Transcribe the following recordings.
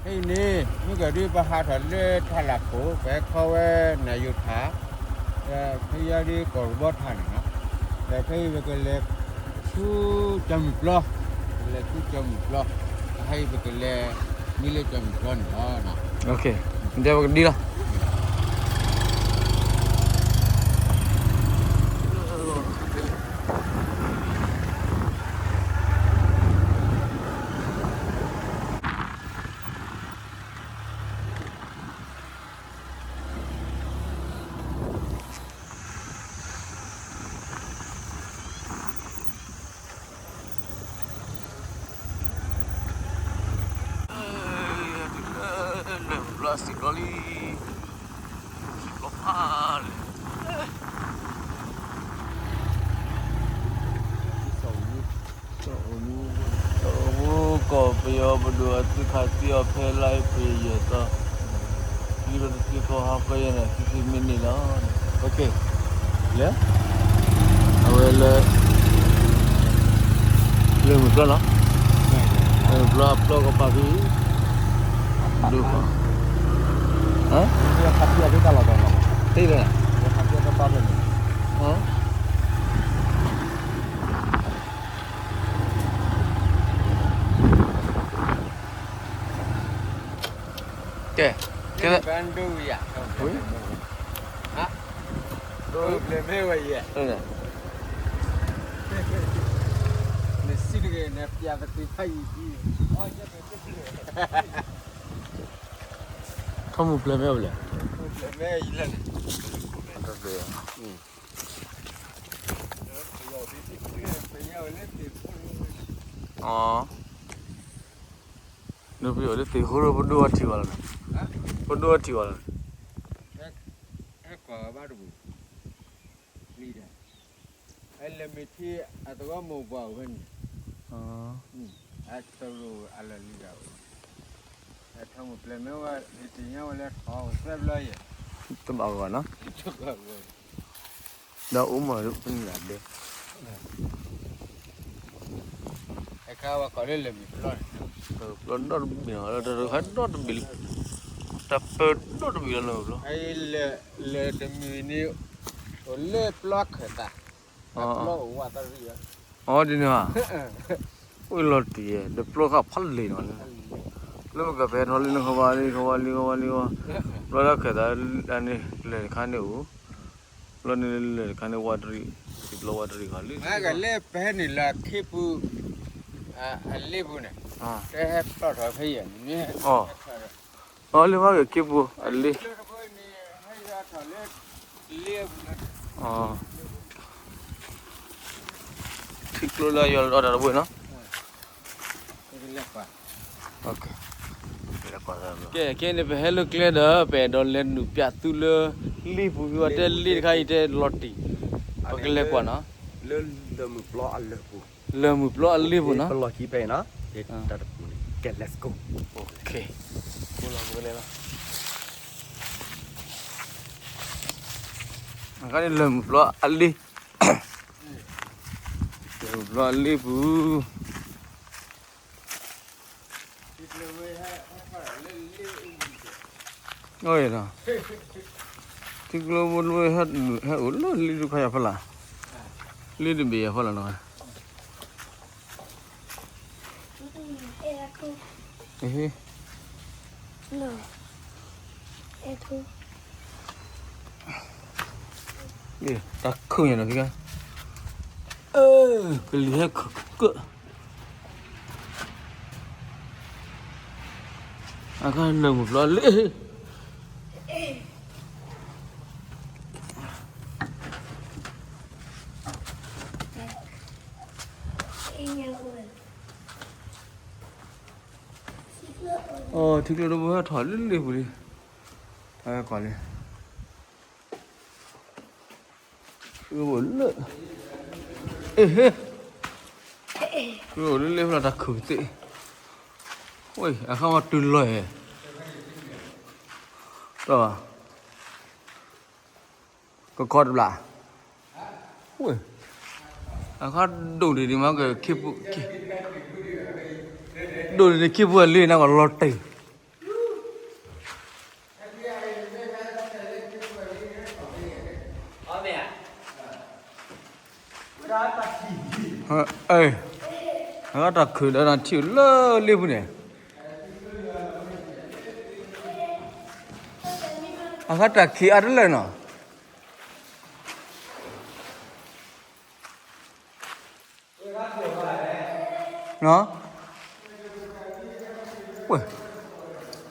ဖဲအံၤန့ၣ် မုၢ်ကဒုပဟးထီၣ်လၢထးလၢ်ခိၣ် ပဟဲခီဝဲနၢ်ယိၤထၣ်, ဖဲယၤဒုးကီၢ်ရူဘီထၣ်န့ၣ်နီၤ, ဒီးဖဲအံၤပကလဲၤဆူကၠီမုၢ်ပျီ, ပလဲၤဆူကၠီမုၢ်ပျီ, ဖဲအံၤပကလဲၤမံလၢကၠီမုၢ်ပျီန့ၣ်လီၤ. ဒဲပကဒံလီၤ. လၢ လၢ လၢ လၢ စံၣ်ဘျီလံ, စံၣ်ဘျီဖးလဲၣ်, တၢ်အိၣ်မူ တၢ်အိၣ်မူ ကီၢ်ပယီၤပဒိၣ်အသုးခးသံအီၤဖဲလါအ့ဖြ့ၣ်ယဲၢ်သီ, ခံကထိတဆံဃိး ဟါခီယဲၢ်နၣ်ရံၣ်ခံဆံမံးနံးလီၤ. လၢ အဝဲလၢ လၢမုၢ်ပျီလီၤ, လၢမုၢ်ပျီအပျီကပၤဖဲ ဒိၣ်ဃီ, သ့ၣ်လဲၣ်, ကဲ, ကဲ, ထီၣ်မုၢ်ပျဲၤမ့ၢ်ဝဲလဲၣ်, အီ နပယီၤလၢသ့ၣ်ဟိရိပဒိၣ်အထံၣ်ဝဲလီၤန့ၣ်, ပဒိၣ်အထံၣ်ဝဲလီၤန့ၣ်, ဟဲကွၢ်ဘၣ်တပူၤ, လံဒီး, အလဲၤမ့ၢ်ထံအသဝီမိၢ်ပှၢ်အိၣ်ဖဲန့ၣ်, အတရူးအလီၢ်လံဒီး, အထီၣ်မုၢ်ပျဲၤမ့ၢ်ဝဲ ယသ့ၣ်ညါဝဲလၢထီၣ်သၢဘျီယဲၢ်, တဘၣ်ဂီၢ်နီၤ, ဒီးအိၣ်မးဖဲန့ၣ်ဒဲး အခါဝဲကီၢ်လၢလၢၢ်မုၢ်ပျီန့ၣ်, ပျီဒီတဘ့ၣ်လီၤ, တၢ်တခါဒီတဘ့ၣ်လီၤ, တၢ်ပၢဒီတဘ့ၣ်လီၤလၢပျီ, လၢၢ်တမုၢ်န့ၣ်, အိၣ်လၢပျီခၢၣ်သး, ပျီအိၣ်ဝးတရံး, အီဒ်န့ၣ်ဧါ, အိၣ်လီၤတံၢ်, ဒီးပျီဃာ်ဖးလဲၢ်နီၤ, လၢပကပဲၤထီၣ်လံန့ၣ် ဃီဝါလံ ဃီဝါလံ ဃီဝါလံ ဃီဝါ, ပျီလၢခၢၣ်သးန့ၣ် လၢၢ်တခါန့ၣ်အိၣ်, ပျီန့ၣ်လၢၢ်တခါန့ၣ် ဝးတရံး, စံၣ်ဘျီဝးတရံးဃီလံ, မ့ၢ်ကလဲၤပဟဲနုာ်လီၤခ့ပူၤ, အလ့ပူၤန့ၣ်, တဟဲပျီထီၣ်ဖဲယဲၢ်န့ၣ်, အီ အီလၢမ့ၢ်က့ၤခ့ပူၤအလ့, အီ ထံကျိလၢယွၤအီၣ်တၢ်တဘိနီၤ, ကဲ ခဲအံၤန့ၣ် ပဟဲလၢကျဲဒီး ပအဲၣ်ဒိးလဲၤနုာ်ပၠးသုလၢ လ့ၣ်ပူၤဖဲဝဲတဲလ့ၣ်တခါအံၤတဲလီၤတံၢ်, ပကလဲၤကွၢ်နီၤ, လၢလၢၢ်မုၢ်ပျီအလ့ၣ်ပူၤနီၤ, ပလီၢ်ခံဖဲအံၤနီၤ, တၢ်တပူၤန့ၣ် ကဲ let's go, လၢၢ်မုၢ်ပျီအလ့ၣ်, လၢၢ်မုၢ်ပျီအလ့ၣ်ပူၤ ထံကျိ ဟဲအိၣ်လၢလ့ၣ်တခါယၤဖီလာ်, လ့ၣ်တဘ့ၣ်ယၤဖီလာ်နီၤ, တၢ်ခုၣ်ညါနီၤဖံ, ကလံၤဟဲခုၣ်ကၢၣ် အခါလၢၢ်မုၢ်ပျီလ့ၣ်, အိ ထံကျိတဘိဟဲထီၣ်လၢလ့ၣ်ပူၤလံ, ဟဲကွၢ်လံ လၢ အ့ဟ့, လၢလ့ၣ်ဖျါတၢ်ခုၣ်သ့ၣ်, ဝဲ အခါမၤတုၤလီၤဧါ, တၢ်ဘၣ်, ကခီတဘျီ, ဝဲ အခါဒိၣ်ဒံးဒံးမးကခ့ပူၤ, ဒိၣ်ဒံးဒံးခ့ပူၤအလ့ၣ်န့ၣ်ကလီၤတံၢ်, အဲ, အဂၤတၢ်ခုၣ်ဒီးနထံၣ်လၢလ့ပူၤန့ၣ်, အဂၤတၢ်ခံးအါတလၢနီၤ,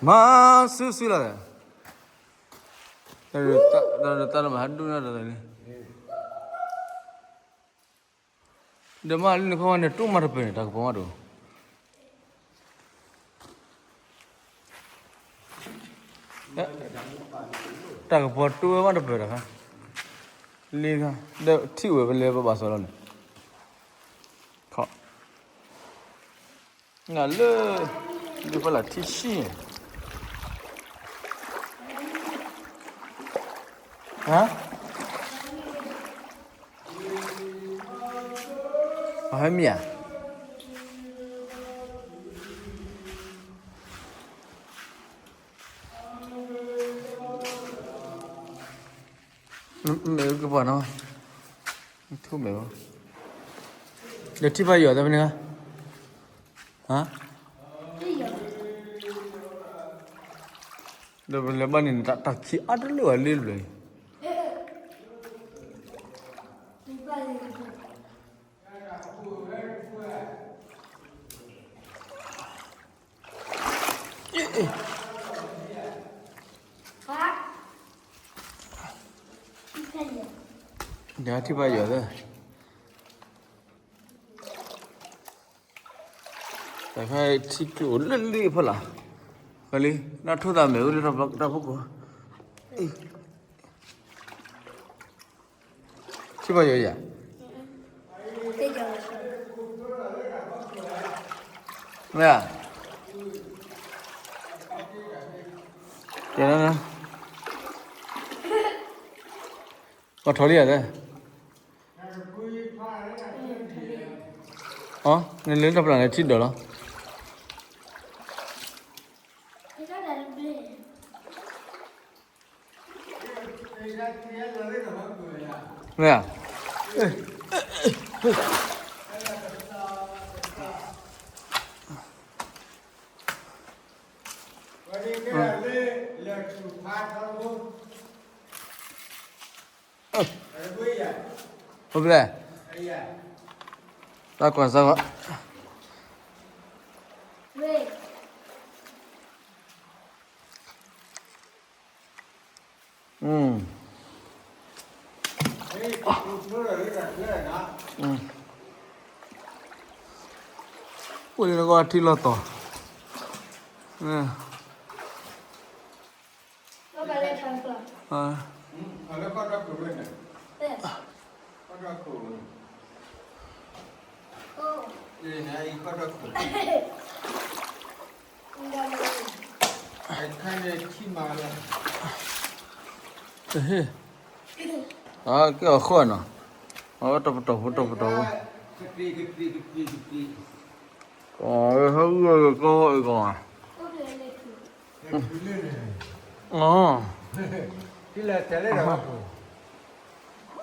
မၤစုစုလီၤ, တၢ်တဘၣ်ဟးဒူၣ်နီတလၢန့ၣ် ဒီးမ့ၢ်လၢနခီန့ၣ် တူၢ်မးတပၢၢ်န့ၣ် တၢ်ကပီၤမးတအိၣ်, တၢ်ကပီၤတူၢ်ဝဲမးတပၢၢ်တခါ, လ့ခါ, ဒီးထံၣ်ဝဲပလဲပဘၣ်စီၤလီၤန့ၣ်, နလၢ, လၢဖဲလၢထံဆံၣ်, ဟါ အဟဲမ့ၢ်ဧါ, မ့ၢ်ကပှၤနီၤ, ထူမဲာ်ဘၣ်, ဒီးထံၣ်ဘၣ်ယွၤသ့ဖဲန့ၣ်, ဟါ, ဒီးပလဲၤဘၣ်န့ၣ် တၢ်ခံးအါတလၢာ်လ့တဘျီအံၤ ဒီးထံၣ်ဘၣ်ယွၤသ့, တၢ်ဖဲထံကျိလၢလ့ဖဲလၢ်, ဃလံ, နထိၣ်သးမဲာ်အိၣ်လၢတၢ်ဖီခိၣ်, ထံၣ်ဘၣ်ယွၤယၤ, မ့ၢ်ဧါ, ကဲ, ကီၢ်ထီၣ်လံဧါသ့, နလၢတၢ်ပျၢ်န့ၣ်ထံဒၢးလီၤ မ့ၢ်ဧါ, အိၣ်ဖျဲၣ်, တၢ်ကွၢ်စၢ်ဝဲ, အိၣ်လၢနဂီၢ်ထံလီၤတီၤ, တဟ့ၣ်, အကဲအီၣ်ဃီနီၤ, အဝဲတပတီၢ်ဖိတပတီၢ်ဖိ, အဟဲဂုၢ်ကီၢ်အံၤကီၢ်,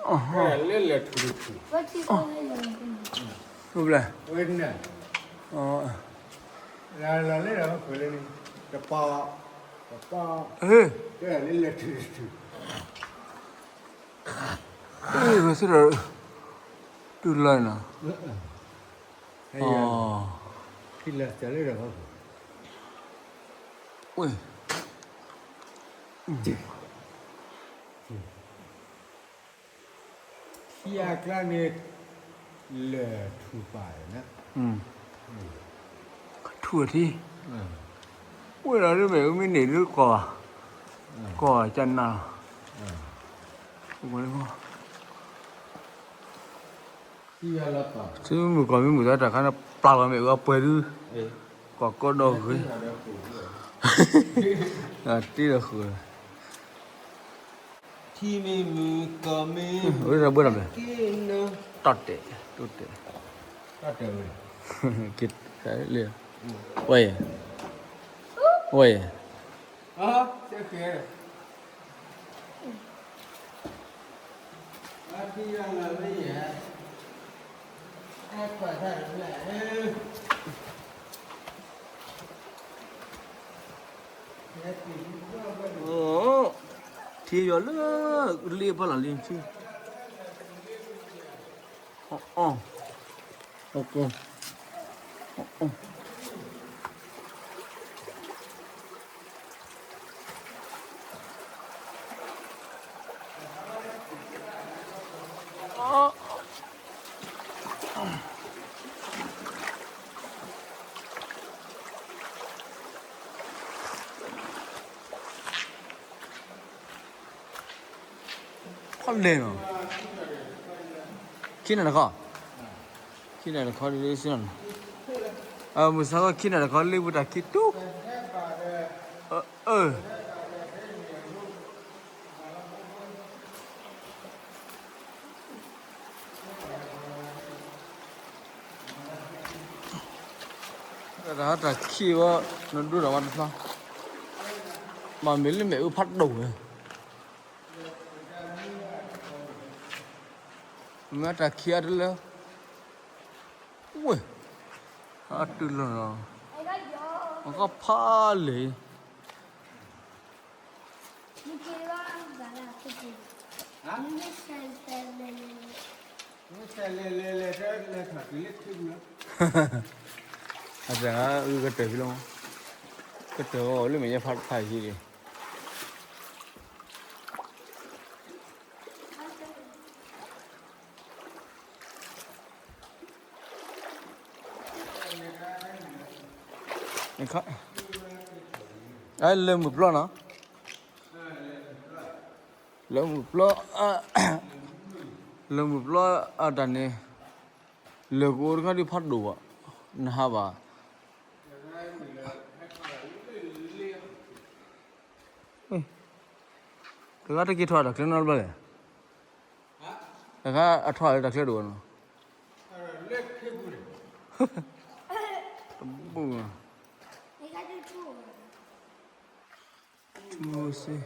အ, လၢလဲၤထူၣ်ထူၣ်, ထူၣ်ဘျဲၣ်, ဝဲန့ၣ်, လၢလဲၤလီၤလၢတပီ, တပီ, လၢလဲၤထူၣ်ထူၣ်, ဝဲစ့ၢ်ဒီး, တူၢ်လၢ်နီၤ, အ, ထံလၢတဲလၢဒီး, ဝဲ ထံအကျါန့ၣ် လဲၤထူၣ်ပာ်န့ၣ်, ထူၣ်ထံ, ဝဲဒီးမ့ၢ်မ့ၢ်န့ၣ်ဒုးကီၢ်, ကီၢ်ကနၣ်, ထံမုၢ်ကီၢ်မ့ၢ်မုာ်သးတၢ်ခါန့ၣ် ပျၢ်လီၤမ့ၢ်အပှဲၤဒုး, ကီၢ်ကီၢ်ဒီဂ့ၤ, တ့ဒီးဃုာ် ထံမ့ၢ်မုၢ်ကီၢ်မ့ၢ်, ဝဲဒၣ်ဘၣ်, တၢ်တဲာ်, တၢ်တဲာ်, ဝဲ, ဝဲ, အ, အိ ထံယီၤလၢ လ့ဖီလာ်လံ ထံ အီ အီ အီ ခီလဲၣ်နီၤ, ခံနၤတခီ, ခံနၤတခီဒ်လၢစ့ၢ်နီၤ, မုၢ်ဆါခီခံနၤတခီ လ့ပူၤတၢ်ခံတူၢ်, အၢ တၢ်တၢ်ခံဝဲ နဒိၣ်ဒီးဝဲတဖျါ, မ့မ့ၢ်လၢမ့ၣ်အူဖးဒိၣ်ဝဲ, မ့ၢ်တၢ်ခံအတလၢ, ဝဲ, အတုၤလီၤနီၤ, အကဖးလဲၣ် အတၢ်ဂၤအုကတၢၢ်ဖံလီၤ, ကတၢၢ်အီၤလၢမဲာ်ညါဖးတဖၣ်ယံၤဒံး, လၢမုၢ်ပျီနီၤ, လၢမုၢ်ပျီ, လၢမုၢ်ပျီအတၢ်န့ၣ်, လၢကအိၣ်တခါဒ်ဖးဒိၣ်ဘၣ်, နဟးဘၣ် တဂၤတက့ၤထီၣ်တၢ်ချၢနီတဘျီလဲၣ်, တဂၤအထီၣ်လၢတၢ်ချၢဒိၣ်နီၤ, တဘူၣ်, ထူစ့,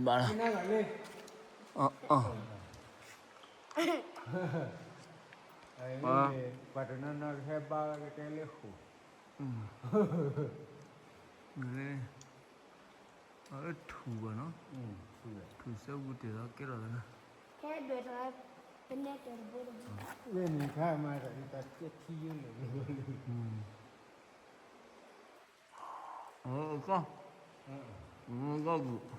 ဘၣ်လီၤ, အၢ ပှၤတနီၤနီၤကဟဲဘါကတဲလၢဃိာ်, အၢ ထူဘၣ်နီၤ, ထူစဲဘူးတ့ၢ်လီၤကဲထီၣ်သနာ်, အၢ ကီၢ်, ကီၢ်ပူၤ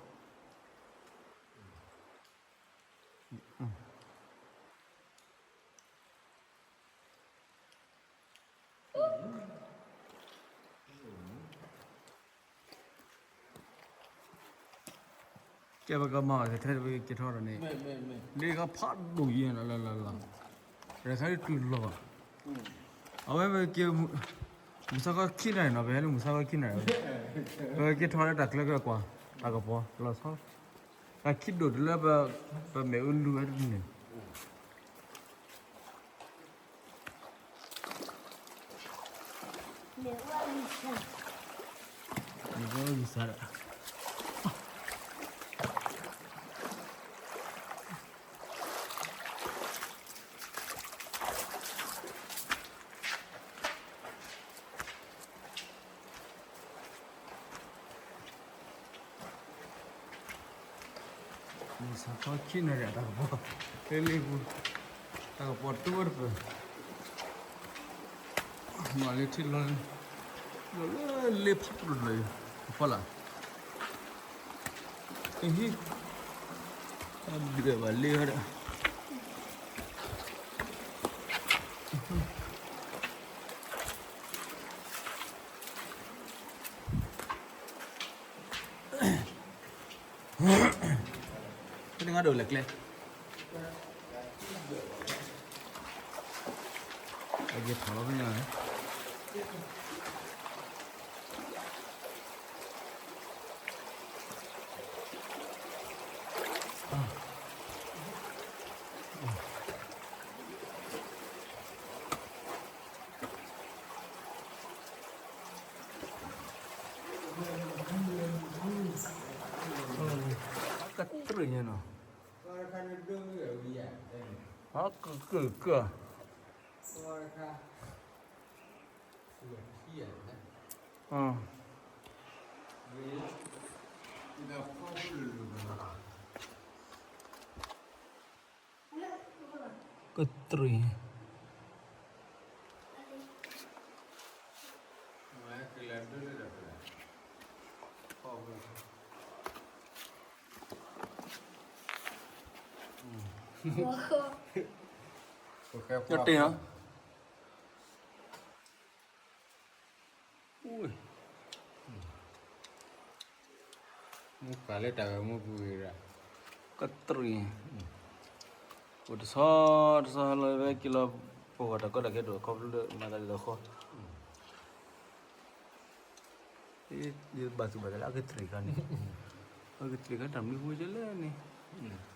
ကဲပကမၤထဲထဲပကက့ၤထီၣ်ဒီးန့ၣ်, လ့ခါဖးဒိၣ်ယဲၢ်လီၤလီၤလီၤလီၤ, တခါဒ်တုၤလီၤဘၣ်, အဝဲပက့ၤ, မုၢ်ဆါခီခံနၣ်ရံၣ်နီၤ, ပဟဲလၢမုၢ်ဆါခီခံနၣ်ရံၣ်, ပက့ၤထီၣ်လၢတၢ်ကျဲကဲကွၢ်, တၢ်ကပီၤလီၤဆီ, တၢ်ခံဒိၣ်တုၤလၢပ, ပမ့ၣ်အူလူၤဝဲတန့ၢ် မ့ၢ်ဂံၢ်စၢ်ဒီး, မုၢ်ဆါခီခံနၣ်ရံၣ်အတၢ်ကပီၤ, လ့လ့ပူၤ, တၢ်ကပီၤတဝဲတပၢၢ်, မၤလၢထံလီၤ, လီၤလၢလ့ဖးဒိၣ်လၢ, ဖီလာ်, အဟံၣ်, တၢ်ဘျၢဘၣ်လ့ဝဲဒီး ဖဲန့ၣ်ငါဒိးလဲၤကျဲ, အယဲၤထီၣ်လီၤဖဲန့ၣ်, ကတြၢၢ်ညါနီၤ, ဟီ ကကၢၢ်ကၢၢ်, အ, ကတြံၤ, ကတ့ၢ်နီၤ, မူကၤလၢတၢ်ဂဲၤမူပူၤဂ့ၤရၣ်, ကတြံၤ, အိၣ်တဆီတဆီလၢဝဲက့ၤလီၤ, ပဂီၤတၢ်ကီတၢ်ခဲဒိၣ်ခီဖျိလၢမၤသးဒ်သိးဃီ, ယဘၣ်သူၣ်ဘၣ်သးလၢအကတြံၤခါန့ၣ်, အကတြံၤခါတၢ်မနုၤဟူကလဲၣ်န့ၣ်,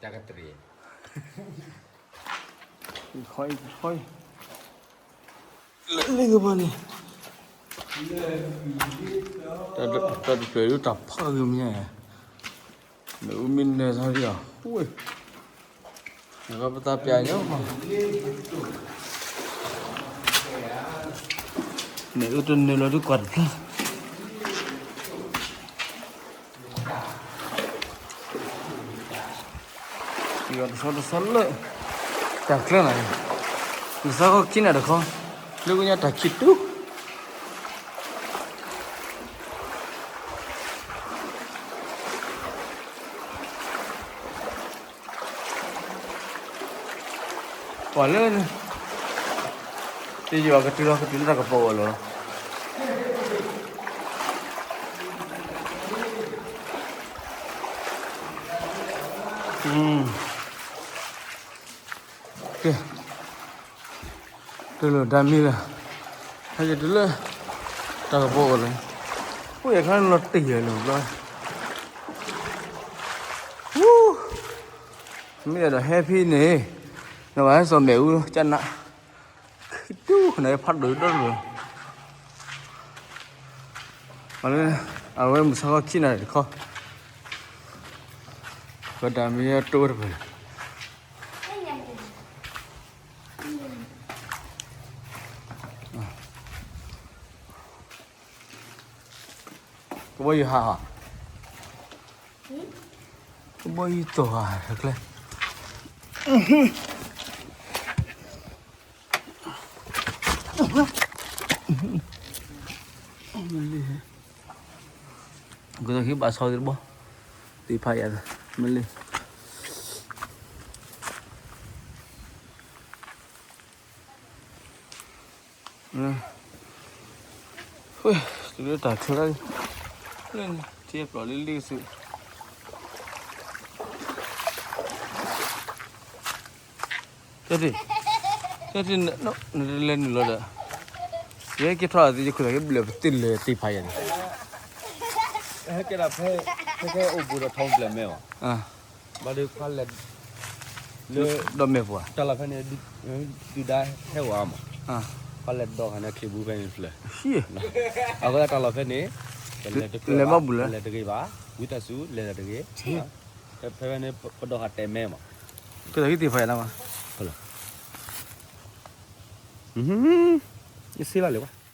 တၢ်ကတြံၤ ခီအံၤခီအံၤ, လၢလၢကဘၣ်န့ၣ်, တၢ်တပျဲၤဒ်တၢ်ဖးဂ့ၤမးညါ, မ့ၣ်အူမ့ၢ်နၢၤထီၣ်ဒံးအီၤ, ဝ့ၢ်, နကပသးပျဲညါ, မ့ၣ်အူတနၢၤလီၤဒ်ကွၢ်တဖျါ ယွၤတဆီတဆီလၢ တၢ်ကျၢၤနၤန့ၣ်, နစးခီခံနၤတခီ, လၢကညီတၢ်ခံးတူၢ်, ပှၤလၢ တယွၤကတုၤလီၤကတုၤလၢတၢ်ကပီၤအလီၢ်လီၤ. ကဲ, တုၤလီၤဒါမ့ၢ်လၢ, ဟဲက့ၤတုၤလၢ တၢ်ကပီၤအလီၢ်လီၤ. အိၣ်ယခါလီၤတံၢ်ယဲၢ်လီၤဘျီ, မ့ၢ်အဲၣ်ဒိးဟဲဖဲန့ၣ်, နဘၣ်ဟဲစိာ်မ့ၣ်အူကနၣ်, တူၢ်နဖးဒိၣ်ဒီးလီၤ. အဝဲမုၢ်ဆါခီခံနၣ်ရံၣ်တခီ, ပဒၣ်မ့ၢ်ယဲတိၢ်ဝဲတဖျၢၣ်န့ၣ်, ကဘီယူၤဟးဟး, ကဘီယူၤသိၣ်ဟးတကျဲ, ကသးခံဘၣ်ဆီသ့ၣ်တဘီ, သ့ၣ်ဖးယၤ, မ့ၢ်လၢ ဝဲ, တုၤလၢတၢ်ချၢလၢ, လၢထံပျီလံလံကစုး, ကဲ, ကဲ, နလဲၤနုာ်လီၤဒီး, ယဟဲက့ၤထီၣ်အသးယခိၣ်သးကဘျၢၣ်ပသ့ၣ်လဲၤသ့ၣ်ဖးယၤန့ၣ်, ဟဲကဲဒၣ်ဖဲ, ဖဲအိၣ်ဘူးဒီးထီပျဲၢ်မဲာ်ဘၣ် ဘၣ်ဒီးခွါလဲၤ, လၢတၢ်လီၢ်ဖဲန့ၣ်, ဒုၣ်ဒါဟဲဝဲမး, ခွါလဲၤဒီးခါန့ၣ်ချံးဘူးဖဲန့ၣ်တဖျၢၣ်, အဃိသတးတၢ်လီၢ်ဖဲန့ၣ်, လဲၤတဘၣ်ဘူးလၢ, လဲၤတဂ့ၤဘၣ်, ဝံသးစူၤလဲၤတဂ့ၤ, ဖဲဖဲန့ၣ်ပဒီးခါတဲမဲမး, ကသးကသ့ၣ်ဖးယၤလၢမး, ယစ့လီၤလဲၤဘၣ်